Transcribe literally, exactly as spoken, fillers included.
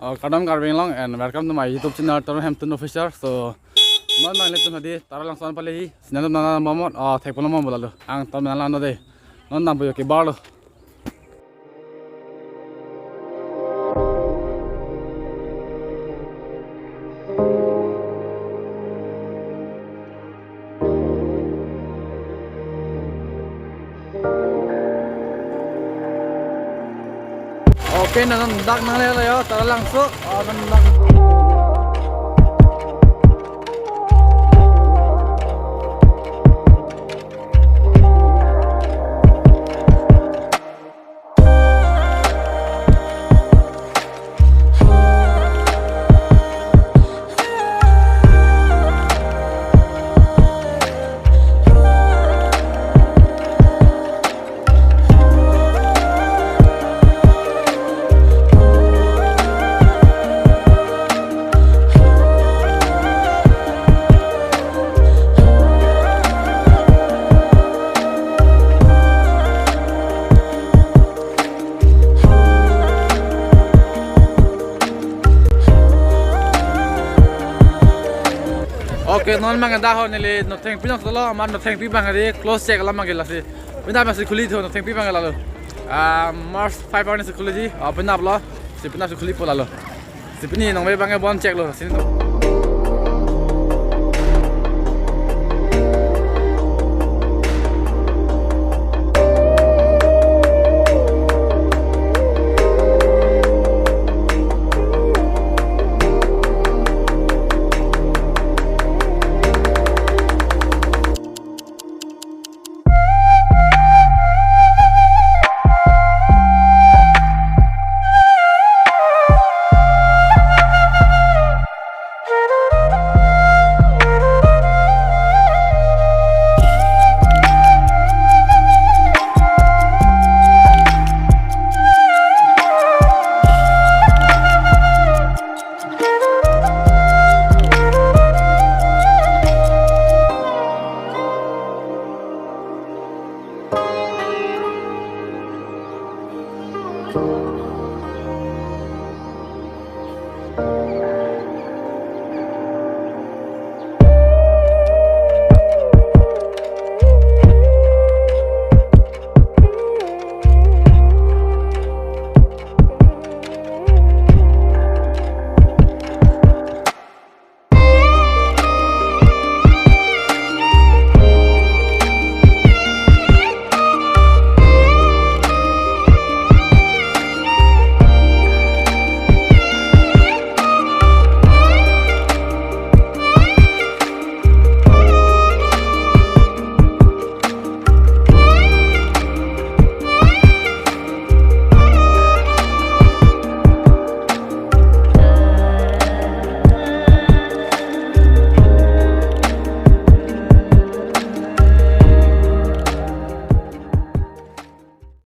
Uh, kardom Karbi Anglong and welcome to my YouTube channel Tarun Hemtun Official. So, non nanglitum hadi Taralangso an paleji, si nanglitum nana bomot, uh, thekpon bomot lalo. Ang Tarun nang lalo dei. Non dampo yo kebar lo. Okay, non dak nanglelo yo, Taralangso. Oh, non dak. Okay, non mang dak ho neli Nothengpi nang solo, amat Nothengpi bang hari close check alam mang lasi. Penap si khuli tho Nothengpi bang lalo. Ah, March five arni si khuliji, ah, penap lo, si penap si khuli po lalo. Si pini nong bang bon check lo, sini to.